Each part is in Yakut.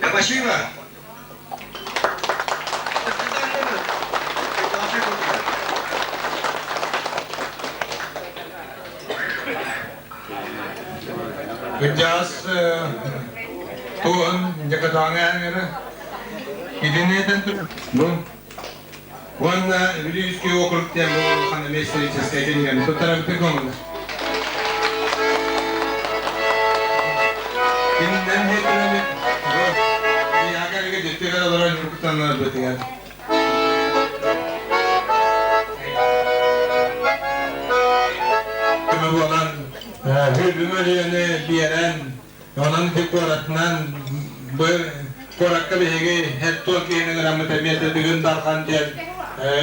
Спасибо. Кырдьаҕас туоһун дьакатааҥы эҥэрэ итини этэн бу уонна Вилюйский округ диэн бу улахан эмиэ историческай кинигэни туттарабытын көҥүллэр. Кининэн хеттерэбит бу биһиэхэ дьиттигэр олорон ньургутаннарбытыгар. Көмө буолан Бүлүүнү биэрэн, онон ити куоратынан бу куоракка биһиги хеттуон киһини ыҥыраммыт эмиэ Тыгын Дархан диэн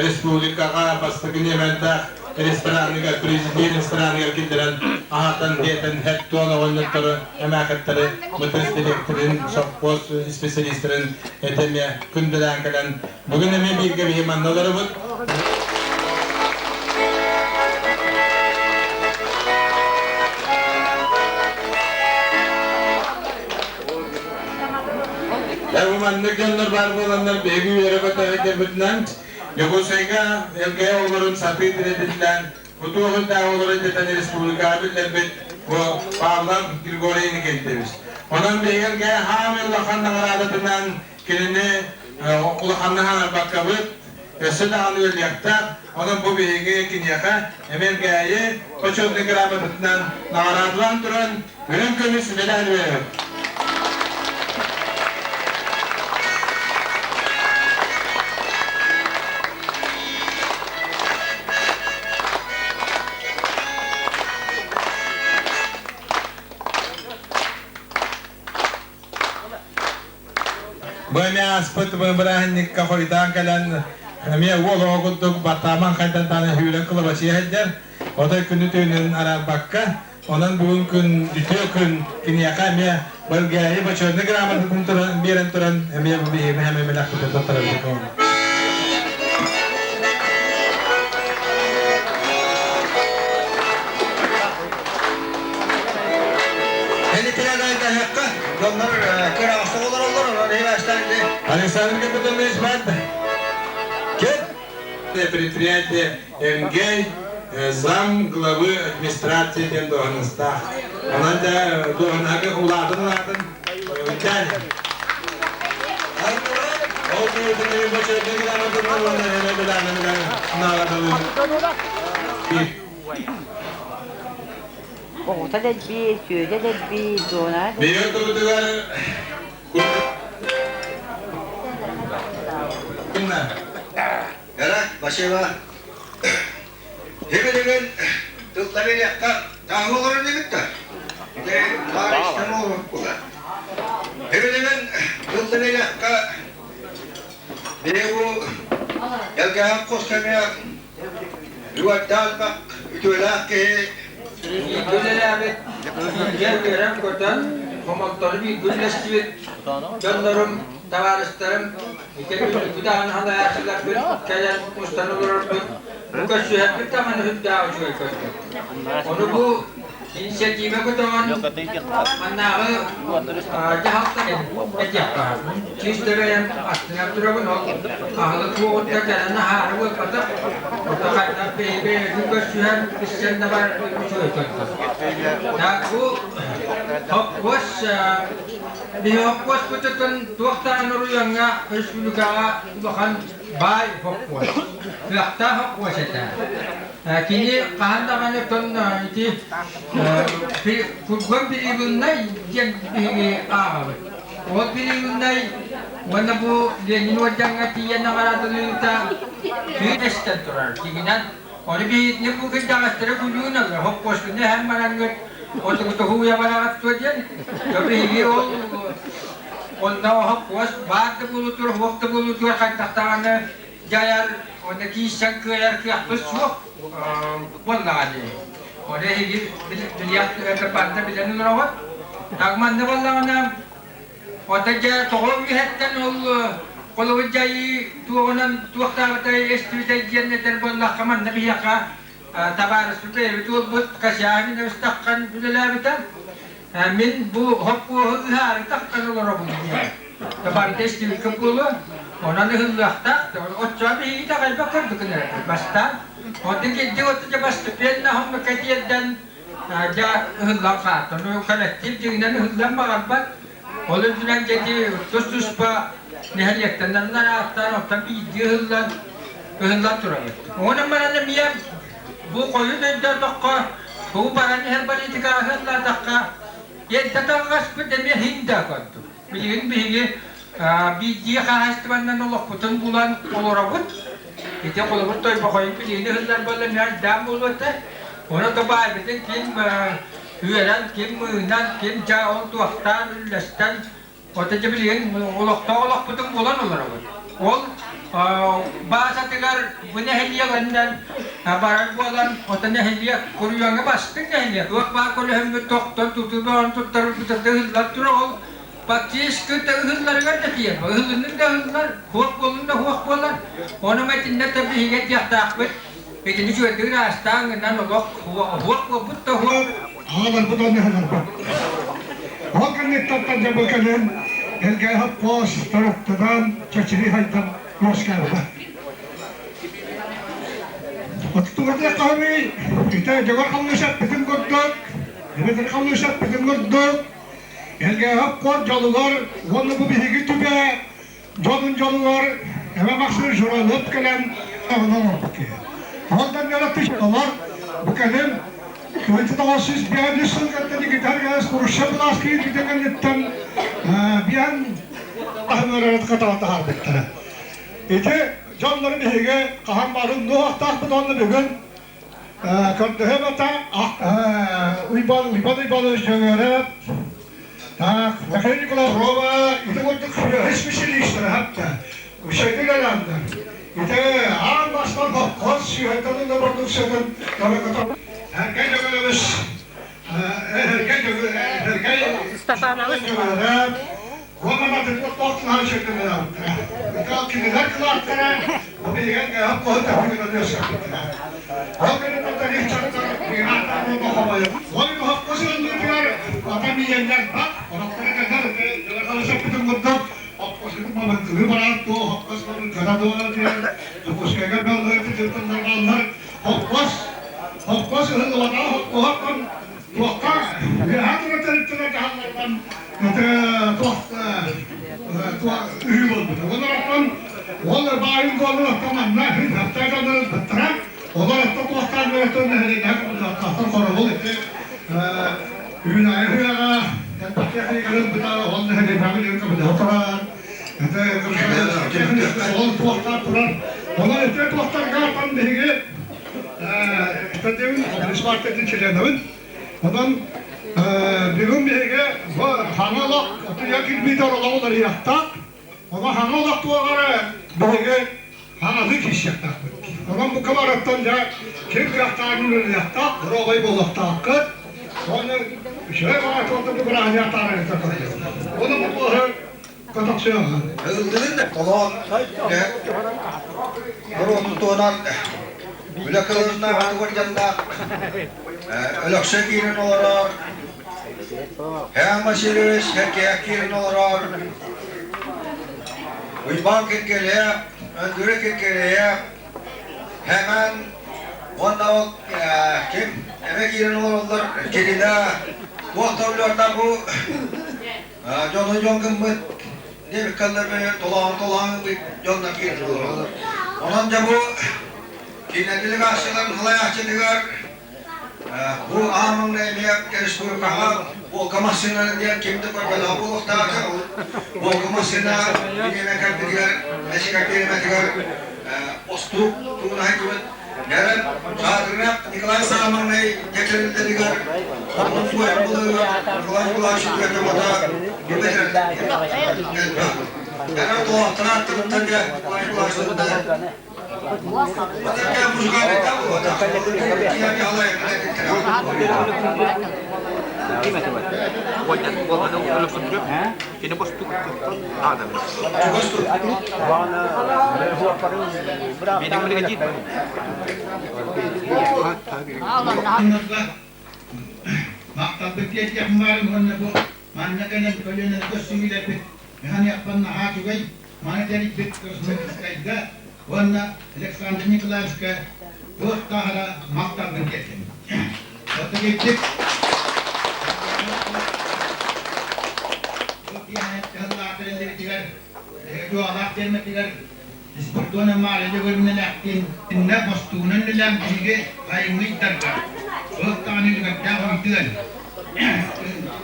республикаҕа бастакы ниэмэнтээх рестораныгар, президент рестораныгар киллэрэн аһатан диэтэн хеттуон оҕонньоттору, эмээхэттэри, мытыс дириэктэрин, сопхуос специалистарын этэ эмиэ күндүлээн кэлэн бүгүн эмиэ бииргэ биһи манна олоробут. Бу маннык дьоннор баар буоланнар биһиги үөрэ көтөһөйдөрбүтүнэн Дьокуускайга ЛГ олорун сатыы тирэтиллэн Бутуоһундаах олорон дэтэн республикаҕа биллэрбит бу Павлов Григорий Иннокентьевич. Онон биһиги хаамай улахан наҕараадатынан кинини улаханнык хаҥарбаккабыт, өссө даҕаны үөрүйэхтээх. Онон бу биһиги киниэхэ Эмэргээйи почетный грамотатынан наҕараадалаан туран, үрүҥ көмүс медаль биэрэбит. Бу эмиэ ааспыт бырааһынньыкка хойутаан кэлэн эмиэ уол оҕо курдук баттааман хайдан даҕаны сүүрэн кылабачыйа сылдьар. Отой күнү түүнүн араарбакка, онон бүгүн күн үтүө күн киниэхэ эмиэ Бэлгээйи бочуотунай грамотатын туран биэрэн туран эмиэ бу биһиги эмиэ бэлэхпитин туттарабыт. Дьоннор кыраҕастык олороллор, онон Александр Капитонович Бат, предприятие МГ зам главы администрации диэн дуоһунастаах. Онон да дуоһунаһы улаатын улаатын үтэн. Ол киһитин бочуотун грамотатынан уонна эһэ билаанынан наҕарадалыыр. Оҕото да элбиир, сүөдэ да элбиир, дуона да Биир турутугар Эра, Васила, Хибилигин тыллары тааһы олорон эбит да. Таарыстан олоруккула. Хибилигин тыллары Бу Элгэһэн хос кэмэ Үөрдээх үтүөлээх киһи Бииргэ үлэлээбит, бииргэ үөрэн-көтөн, хомолтону бииргэ үллэстибит дьоннорум, табаарыстарым, ити үрдүкү даҕаны салайааччыларбыт кэлэн мустан олорорбут, бу көрсүһэрбит даҕаны сүрдээх үчүгэй көрдүк. Ону бу инициатива көтөҕөн маннааҕы дьаһалта этиэххэ чисто бэйэм астынан турабын ол аһылык суоҕуттан кэлэн аһаары буолбатах ото хайдах бэйи-бэйэбитин көрсүһэн билсэн да бар үчүгэй көрдө. Так бу Хоппуос, биһи хоппуоспутутун туох даҕаны уруйаҥҥа республикаҕа улахан баай хоппуос, кыахтаах хоппуос этэ. Кини хаһан даҕаны тон ити курган периодуннай диэн биһиги ааҕабыт. Ол периодуннай уонна бу Ленин уордьаҥҥа тиийэн наҕараадалыыта тыын эстэн турар. Дьиҥинэн Ону биһиги бу кырдьаҕастары күлүүн ылла, хоппуоскуну эһэн бараҥҥыт, отугутуһу уйа бараҕыт дуо диэн. Биһиги ол онно хоппуос баар да буолуутугар, суох да буолуутугар хайдах даҕаны дьайар, уонна киирсэн кыайар кыахпыт суох буоллаҕа дии. Ону эһиги билиэх барыта билэн олороҕут. Так манна буоллаҕына Оттон дьэ тоҕо үөһэттэн ол холобур дьайыы туоҕунан туохтаабытай эстибитэй диэн этэр буоллахха манна биһиэхэ табаарыспыт бэйэбит уолбут Касьянин Ыстаххан үлэлээбитэ. Мин бу хоппуоһу ыһаары таххан олоробун диэн. Барыта истибиккэ буолуо. Онон ыһыллыахтаах. Оччоҕо биһиги итэҕэйбэт курдук гынар бастаан. Онтон кирдик отто бастепенно хоммукка тиэрдэн Дьэ ыһыллан хаалта. Ну коллектив дьиҥинэн ыһыллан баҕарбат. Ол үрдүнэн дьэти тус-туспа нэһилиэктэн ааттаан, оттон биирдии ыһыллан, ыһыллан турабыт. Онон баран эмиэ бу хойут өйдөөтөххө, бу баран иһэр политика ыһыллаатахха, эрдэ тарҕаспыт эмиэ иһин да курдук. Билигин биһиги биирдии хаһаайыстыбаннан олохпутун булан олоробут. Ити холобур Тойбохойун билигин ыһыллар буолла мэлдээн буолуо этэ. Ону да баайбытын ким үөрэн, ким мыынан, ким дьа ол туохтаан үллэстэн, ото дьэ билигин олохтоох олохпутун булан олоробут. Ол баасатыгар бу нэһилиэгинэн барар буолан, ото нэһилиэк Куруйаҥҥа бастыҥ нэһилиэк. Туох баар көлөһөммүт тохтон тутуу бөҕөн туттарбытыгар ыһыллар турар ол Фактически ыһылларыгар да тиийэр. Ыһыллыннын да ыһыллар, хуох буоллун да хуох буолар. Ону итиннэ да биһиги этиэхтээхпит. Итини үчүгэйдик ыраастаан гынан олох хуох буолбут да хуох. Аҕаларбыт онньоһолорбут. Ол кэнниттэн дьэ бу кэлин Элгээһэ пост торуктанан чэчири хайдан үөскээбитэ. Отутугар хаһыный ите дьөгөр халлышаппытын курдук, эбэтэр халлышаппытын курдук, Элгээһэ куор дьолугар уонна бу биһиги түбэ дьонун дьолугар Эбэ Махсыр Журалып кэлэн оҥорбут киһи. Онтон олор бу кэлин 1905 сылгаттан икитэр Хрущев былаас киирбитин кэнниттэн биэн таһымнарын катаҕа таһаарбыттара. Ити дьоннору биһиги хаһан баарын нуохтаахпыт уонна бүгүн көрдөһөм ата Уйбан Уйбан Уйбанович Дьөгүөрэп так Михаил Николаевич Рова ити курдук специалистара хатта үчүгэйдик арааннар ити аан бастаан хос сүүһэттэн уонна продукциятын Эркэй Дьөгүөрэбис Эркэй Эркэй Дьөгүөрэп уонна матырыйал туох кинилэр кылааттара бу билигин хоһу тахыынан үөскэппиттэрэ. Ол кэнниттэн чаттар Ол хоппос ыллыытыгар ата миэннэр бат, орохторо кэлэр дьылахалышаппытын курдук хоппосутун мамыргылыы бараат туо хоппос мамыргыта дуолатыгар Дьокуускайга бөллөрү тылтаннар бааллар хоппос хоппос ыһыллыбатаҕа хоппоһоттон туохха үөһээ турар тэрилтэлэр дьаһаллартан туох үһү буолбута. Олортон ол баайын буолан оттон манна хаптай дьоннор ылбыттара. Олор оттон туохтаан бөрөтөн нэһилиэнньэ хоробул ити үүнээйи ыһыаҕа элбэх техниканы ылбыта ол нэһилиэнньэҕэ билиэн турар. Ол туохтаах турар. Онон ити туохтарга оттон биһиги Стадион Коммунистическай членабын. Онон бүгүн биһиги бу хаҥа олох отуйа кирбиитэ олоҕу уларыйыахтаах. Ону хаҥа олох туоҕары биһиги хаҥалыы киирсиэхтээхпит. Онон бу кабараттан дьэ ким кыахтааҕын үлэлиэхтээх, доруобай буолуохтааххыт. Уонна үчүгэй баҕа бу бырааһынньыктаах Оны бу туоһу көтөхсүөҕүн. Толоон Боруотутуонан үлэ кылыннаах дьаннаах Өлөксө киирэн олорор, Һээн Васильевич Кэркээх киирэн олорор, Уйбаан Киркэлээх, Өндүрэ Киркэлээх, Һэмэн уонна ол ким эмэ киирэн олороллор Кирина. Туох да үлүөрдээх бу дьону дьон гыммыт диэбиккэллэри толоон-толоон дьоннор киирдилэр. Онон дьэ бу киинэ делегацияларын салайааччытыгар бу аамаҥна эмиэ республикаҕа Волга массыынаны диэн ким да көрбөтөх буолуохтаах. Волга массыына бириэмэ кэлбитигэр, эсикэ бириэмэтигэр остук туунаһай түбэт Нэрэн Саатырынаах Николай Сааманнай дьэкэриллэригэр Хоргун туойан былыыгар Николай Николаевич үтүөтэ үбэтэр элбэх. Нэрэн туохтан аттыбыттан дьэ Николай Николаевич Махталбыт тиэрдиэхпин баарын уонна бу манна кэлэн көлүөнэ көрсүһүүлэрбит Механиаппан наһаа үчүгэй маны тэрийбит Красноярскайга уонна Александр Николаевичка туох тааһара махталбын тиэрдим. Отут Бу Дуолаах тиэмэтигэр Спирдона Мария Владимировна иннэ бостуунан үлэлээн биһиги айымньы ыйдарга суох даҕаны үлүгэрдээх ыйдыан,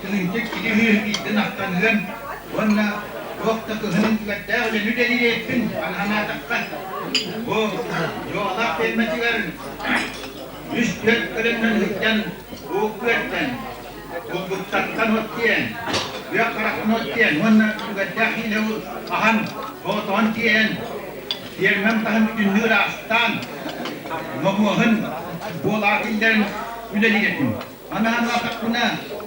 тыһыынча киһи ыйдын ахтаныан уонна туох да кыһын үлүгэрдээх үлэни үлэлиир санаатахха бу Дуолаах тиэмэтигэр үс-түөрт көлөннөн ыйдан ууккуэттэн Булбуттартан от тиэйэн, күөх харахтан от тиэйэн уонна түгэрдээх иилэ аһан, соҕотоҕун тиэйэн, тиэрмэн таһын бүтүннүү ыраастаан, номуоһун буолаах киллэрэн үлэлиир этим. Аны санаатахпына,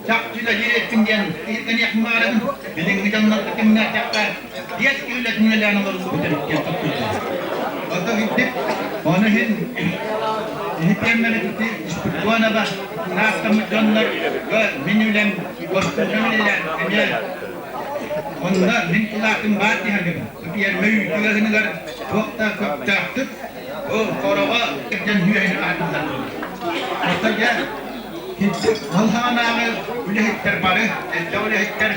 чахчы үлэлиир этим диэн киһиргэниэхпин баҕарабын. Билиҥҥи дьоннорго тэҥнээтэххэ, биэс киһи үлэтин үлэлээн олорбут эбит диэн толкуйдуубун. Ото кырдьык, ону иһин иһитиэммэри Спирдонова Наастаммыт дьоннор мин үлэм государственнай үлэлээн эмиэ онно мин кылаатым баар диһэбин. Пиэрмэ үүтүгэһиныгар туох да көхтөөхтүк бу хороҕо кэргэн үөһүн аатыллар буолар. Оттон дьэ кырдьык ол саҕанааҕы үлэһиттэр бары, элбэх үлэһиттэр,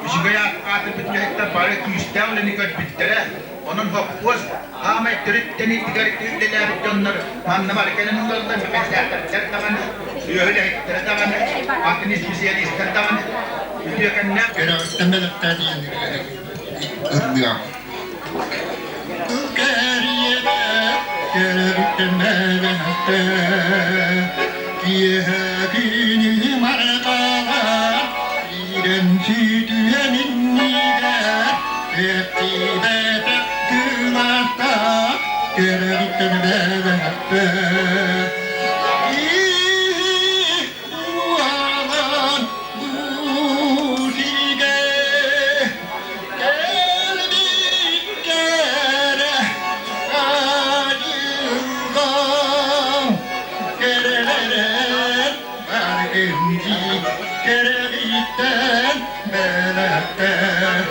үчүгэй аатырбыт үлэһиттэр бары күүстээх үлэни көрбүттэрэ. Онон хоппуос Хаамай төрүт тэниитигэр үлэлээбит дьоннор манна бары кэлэн олороллор, мэхээсээтэктэр даҕаны, сүөһүлэһиттэрэ даҕаны, атын исписийэлиистэр даҕаны үтүөкэннээх Үөрэҕиттэн бэлэхтээ диэн ырыа. Киэһэ марҕалар киирэн сүүтүөн иннигэр Эптиибэтэх кылаастаах көрөбүттэн бэлэхтэ Уалан бу сиргэ кэлбит кэрэ айылҕам кэрэлэрэн баргын дии кэрэбиттэн бэлэхтэр.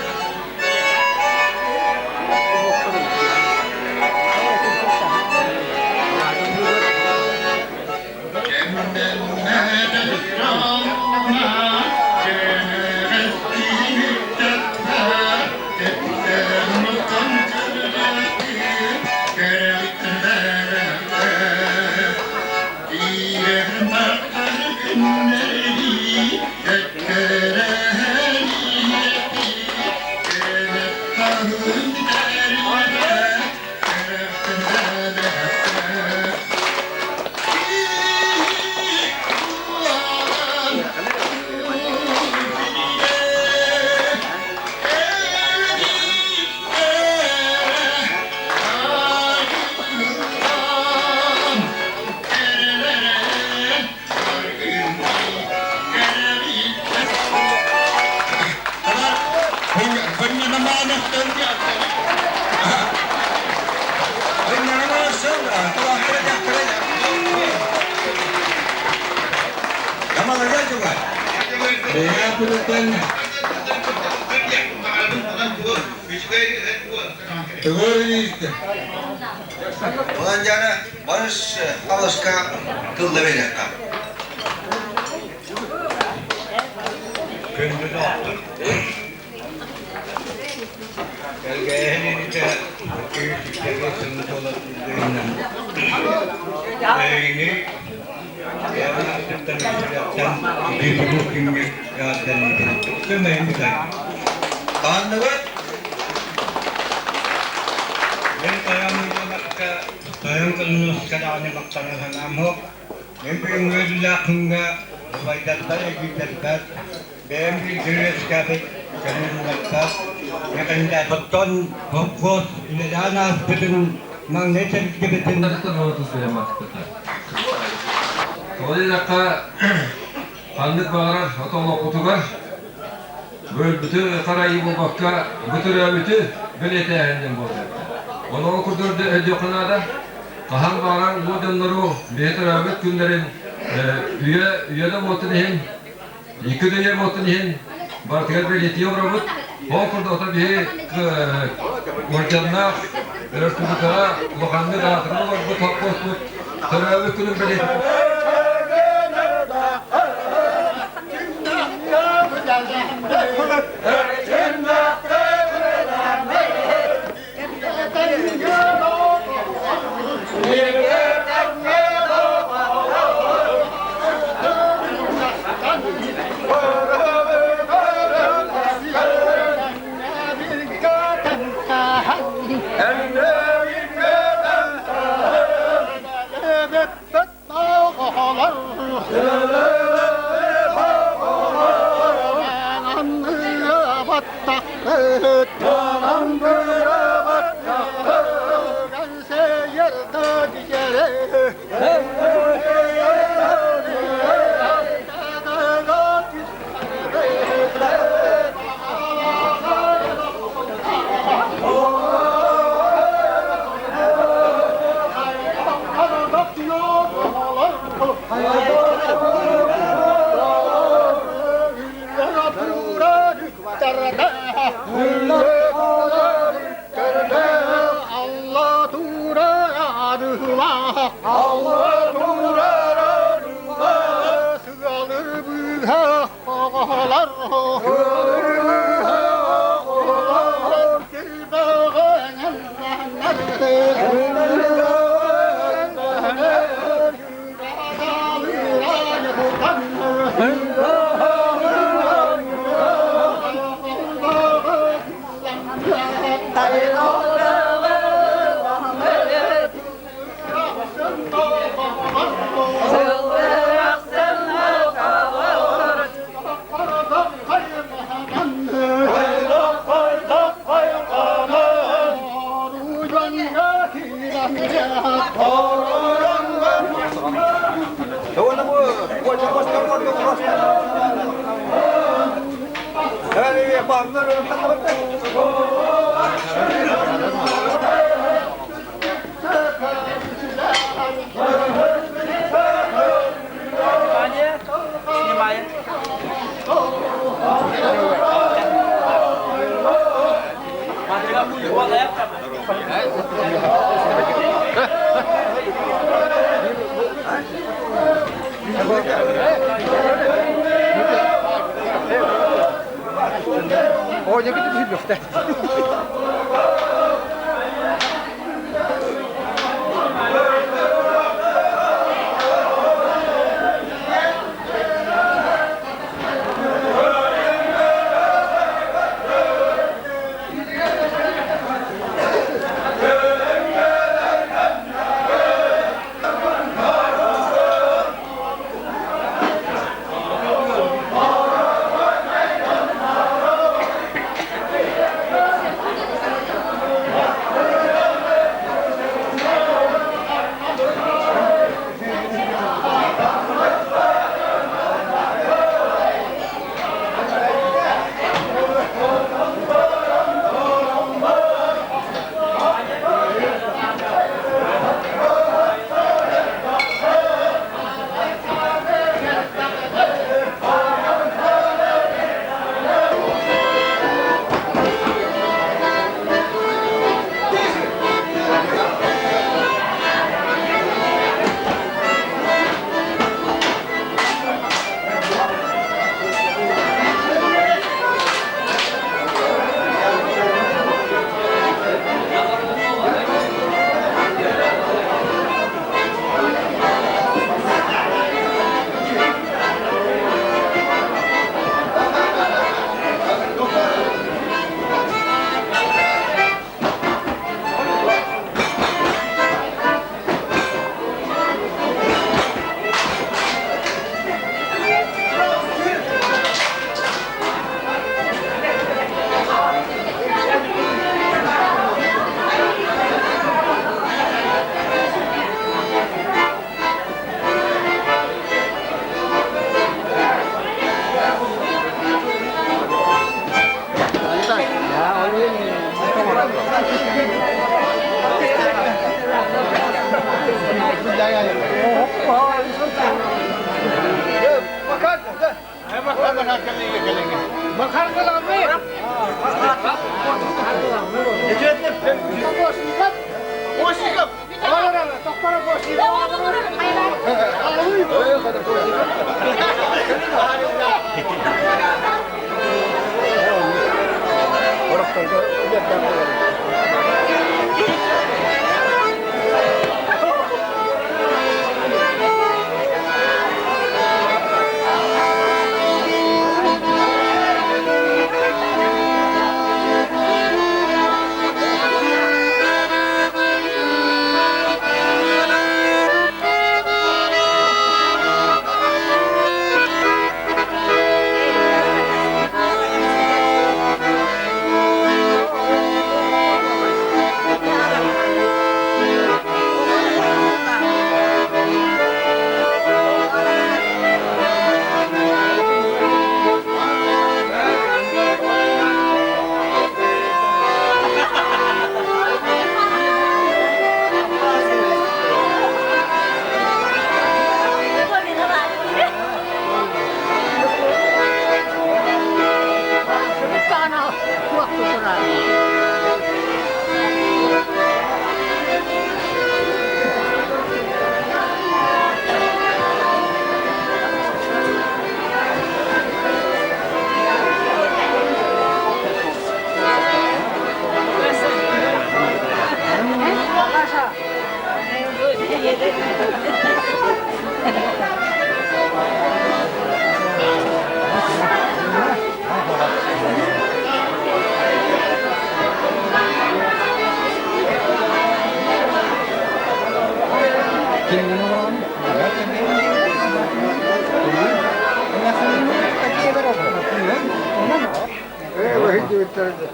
Онон дьара барыс алыска тылла бериэххэ. Күндү доҕоттор! Элгээһин инитэ күүс-үктэлгэ сылын туолар үрдүнэн эһигини бэйэҕин аатыттан үсүрэхтэн итии күҥҥэ эҕэрдэлиибин. Көмөйүн Таанныбыт! Мин тайам ыйанакка тайам кылынуска даҕаны махтана санаам суох. Мин бүгүҥҥү үөрүүлээх күҥҥэ убайдарбар, эдьиийдэрбэр бэйэм бииргэ үөскээбит көлүөнэлэрбэр Оттон холкуос үлэлээн ааспытын маҥнай тэрилтибитин Тоҕо диэтэххэ, ханнык баҕарар отоллохпутугар бөлбүтү харайыы буолбакка, бу төрөөбүтү бэлиэтээһин диэн буолар. Ону ол курдук өйдүөххэ наада. Хаһан баҕарар улуу дьоннору бэйэ төрөөбүт күннэрин үйэ үйэ да буолтун иһин, икки да үйэ буолтун иһин барытыгар бэлиэтии олоробут. Ол курдук ото биһи уордьаннаах республикаҕа улаханнык аатыран олорбут холкуоспут төрөөбүт күнүн бэлиэтии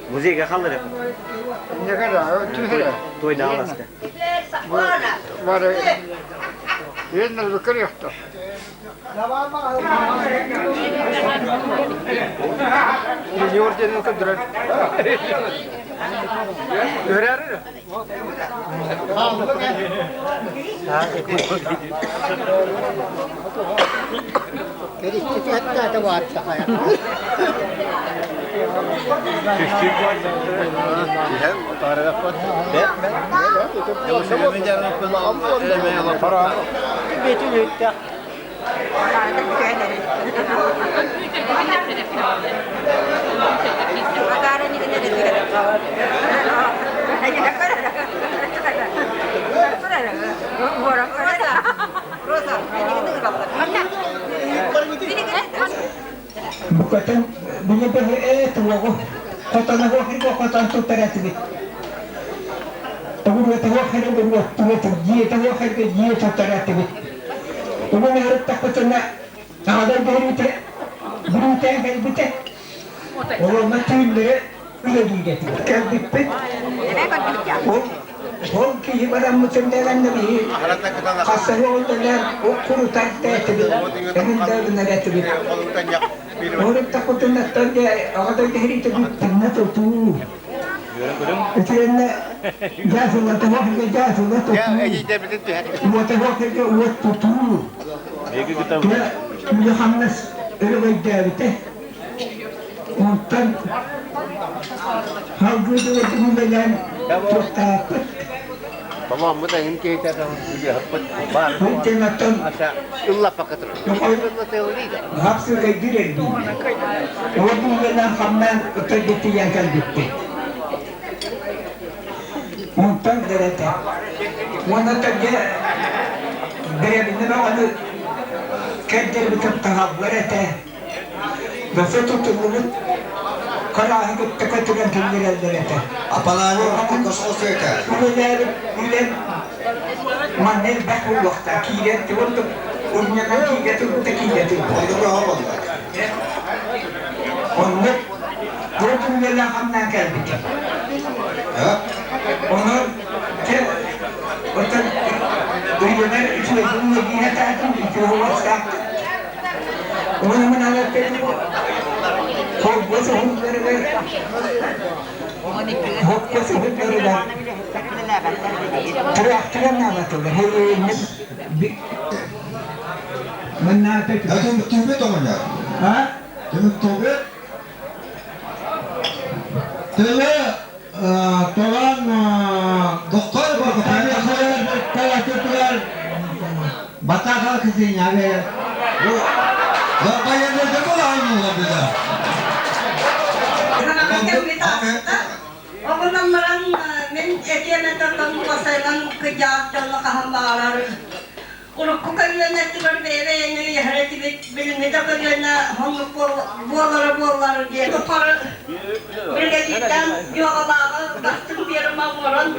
Музейга халлары. Той дааласка. Букатын били бэһэ туоҕу хотоноһуох хотон туттар этибит. Оҕуруотуох эрэ оҕуруоттуот, дьиэтуох эрэ дьиэ туттар этибит. Угун ыһырыттахпытына аҕалар бөрүүтэ бүрүүтээн кэлбитэ. Олорно түүннэри үлэлиир этибит. Кэлбиппит. Ол ол киһи бараммытын дэҕэннэ биһи хасыһы олдонер курутар этибит. Эҥин да гынар этибит. Оруттахпытынаттан дьэ аҕа дойду сэриитэ бүттүннэ тутуу. Итиэннэ дьаасылла дьаасылла тутуу. Уотаһуох уот тутуу. Үлэ хамнас өрөгөйдөөбүтэ. Онтон халгыы үлэлээн туохтааппыт. Онтон Хапсыгайдыр эрбии. Ол хамнаан ытырга тиийэн кэлбиппит. Онтон дэрэтэ. Уонна төрге бэрэбинэ бөҕөнү кэрдэрбитин таһаллар этэ. Бөсө тутуллубут харааһы кытта көтүрэн киллэрэллэр этэ. Апалааны космос этэ. Үлэлээбит үлэм манна элбэх буолуохтаах. Киирэн ордук урньанан киирэ турбута киирэ турбута. Оннук бу үлэлээх хамнаан кэлбитим. Онон дьэ оттон үлэбэр үчүгэйдик үлэлиир этаатым, үтүө уостаахтык. Уонна мин алаппын холбос уһулларыгар хоппос уһулларыгар тыраахтыран наалатылар. Маннаата Түүбүт оҕонньор. А? Түмүктүүбүт. Тылы толон Доктор Батаха кысыняbe. Оҕонон баран мин этиэм этэ тон кыдьаах дьонно хаһан баҕарар Урукку көлүөнэтигэр бэйэ-бэйэни өйөһөр этибит, билиҥҥи да көлүөнэ оннук буолара буоллар диэн тухары бригадирдаан дьуоҕалааҕы бастыҥ ферма оҥорон,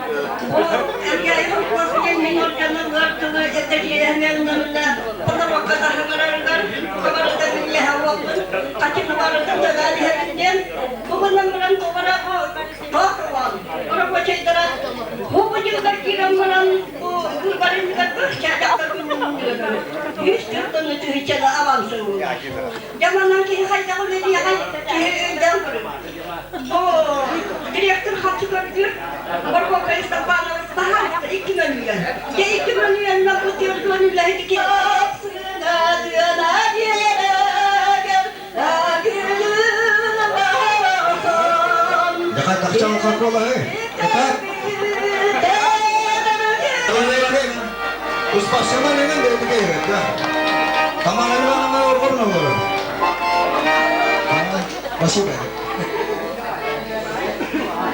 бу Элгээйи холкуос диэн мин ордьонун ыар тылы этэрийэһинэн холоруокка таһыгырарыгар барыта билиэһэ уолбун хачыны барытын төлөөн иһэбин диэн бу гынан баран тугара туох рабочайдара бу быдьыгар киирэн баран Дьаманан киһи хайдах үлэлиэҕэй, киһи өйдөөн көрүн. Бу директор хаччы көрдүүр, Барбока Степанович баһаалыста 2 мөлүйүөн. Дьэ 2 мөлүйүөннэн бу 40 үлэһит тыана биэрэгэр Дьаха тахча алкоголы. Это Успасыма менен бердиге да. Тамара Ивановна оргорун олорор. Спасибо.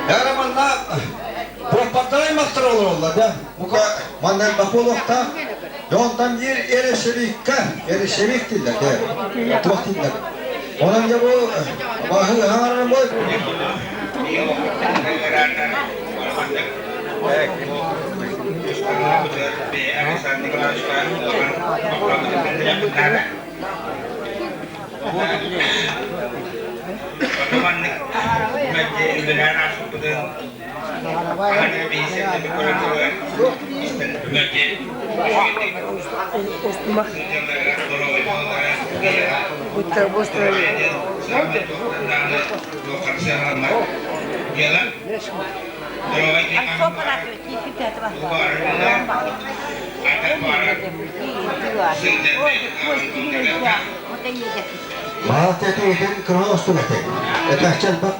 Яра манна пропагдай мактар олороллар да. Бука манна баколокта Онтан биир эрешевикка, эрешевик дииллэр, туох дииллэр. Онон дьэ бу баһы хаҥарар бой. Маалтетин кыра остулаты. Это бак.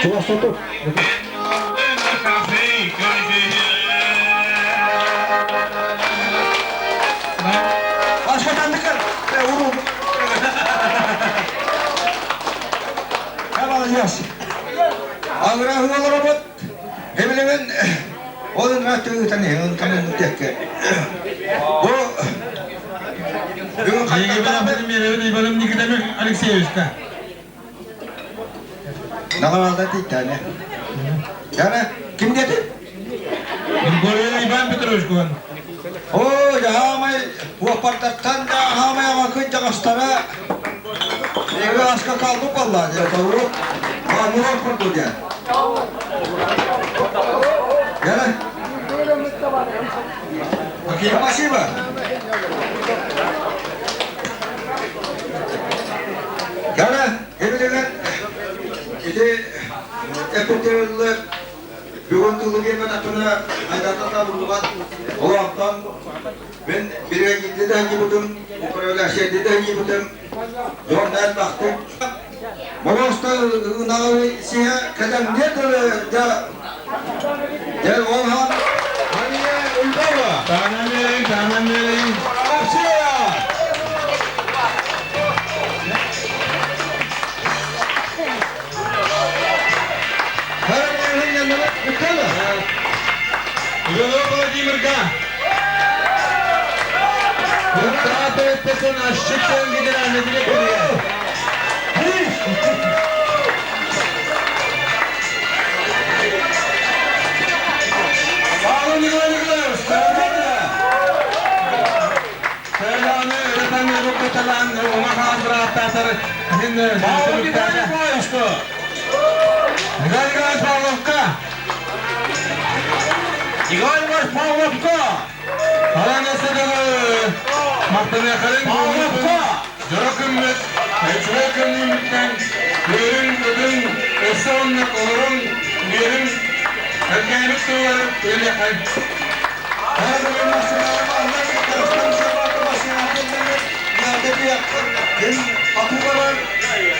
Чувашсоту. Başka tanıdıklar. Vurun. Hemen alacağız. Агра robot. Hebilemen onun rahatı tanı, tanı tekke. Bu Иван Никита Алексеевичка. Наҕаралда титтәне. Яна ким дети? Иван Петрович куан. О, жаһаамай уоппартаттан да хаамай ама кыдьаҕастара. Эгэ аска калды балла дия тавру. Мурат курду дия. Яна. Спасибо. Яна, эбилеген ити эпетерлер бүгүн тылы бермен атына айдата булган олантан Мин биригэдьиирдии да сылдьыбытым, управляющайдыы да сылдьыбытым, дьон элбэхтик. Боруоста ынаҕы сиһэ кэдэҥниэ дылы дьэ дьэ ол хан Мария Ульбова. Таанан биэриҥ, таанан биэриҥ. Россия! Иванов Владимирга Куртаатыттан асчыттан генеральный директорыгар. Павел Николаевич Николаевич, Сайланы ырытан ырыппыталаан уҥа хаан бырааттаатар иһин Павел Николаевич Николай Николаевич Павловка! Николай Николаевич Павловка! Алан өссө махтаныахарын Павловка! Дьоро күммүт, үчүгэй күннүүмүттэн үөрүн, көтүн, өссө оннук олорун, үөрүн, өркөөбүт тыллары үөрүөххэ. Ким атыыларар,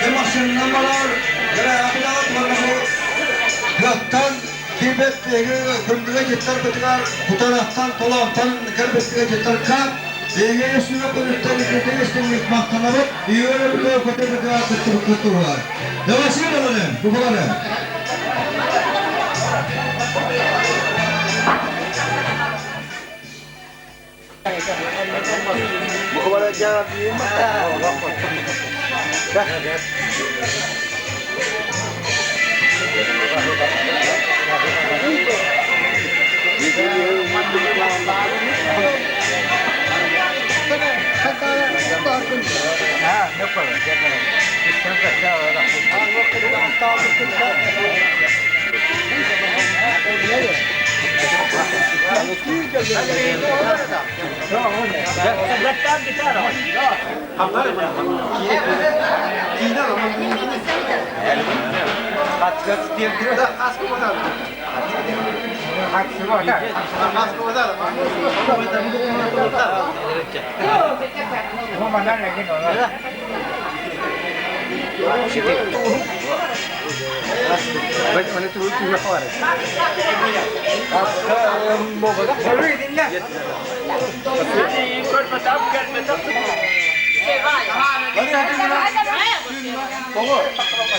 ким машинанан барар, Гаттан кибет күндүгэ життар бытыгар кутараттан толоонтон кэрбеттигэ життарка эге үстүгэ күнүттэн ититин истиңник мактанабыт үйөрөбүтө көтөбүтө кыттыбыккыт туһугар. Давасир алыным, бухалары.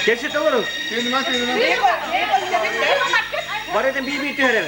Кепсет олорун. Барытын бии-бии түһэрэн.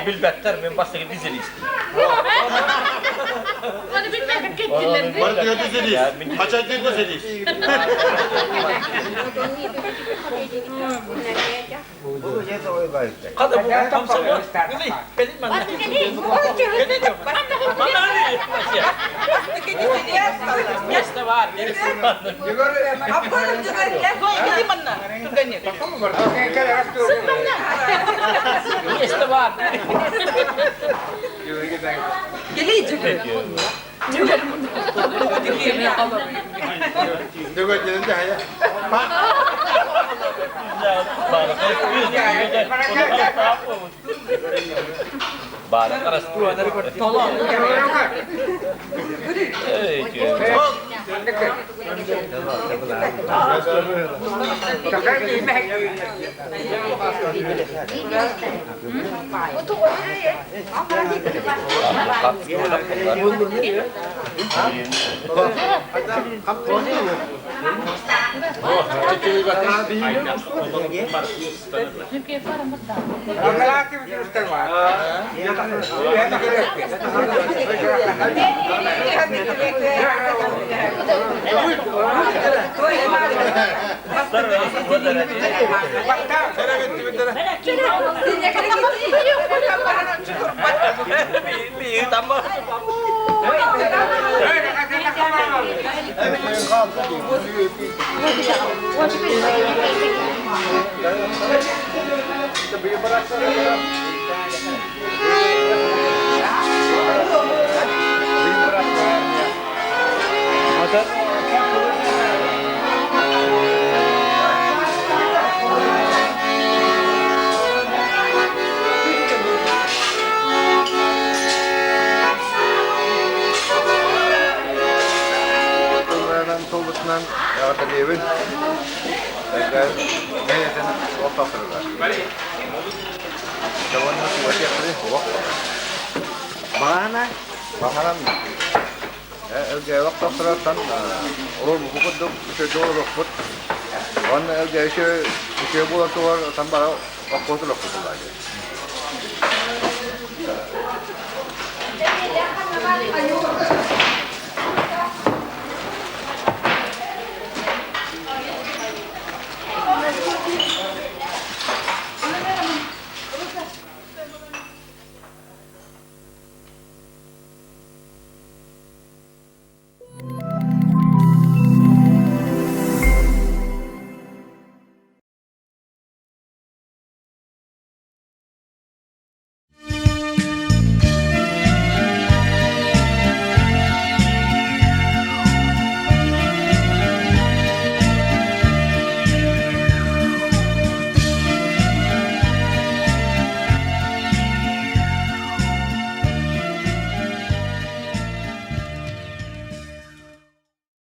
Билбэттэр, мен бастығы дизелист. Тылынан эҕэрдэлиэбин. Бэйэтин ортосуругар. Дьонно тугатыахтары олох. Баҕана? Баҕанан өлгөйө охтохторуттан олор бу курдук үчүгэй олохпут. Уонна өлгөйө үчүгэй буолан тугар тан бара оккуотун оккутуллар.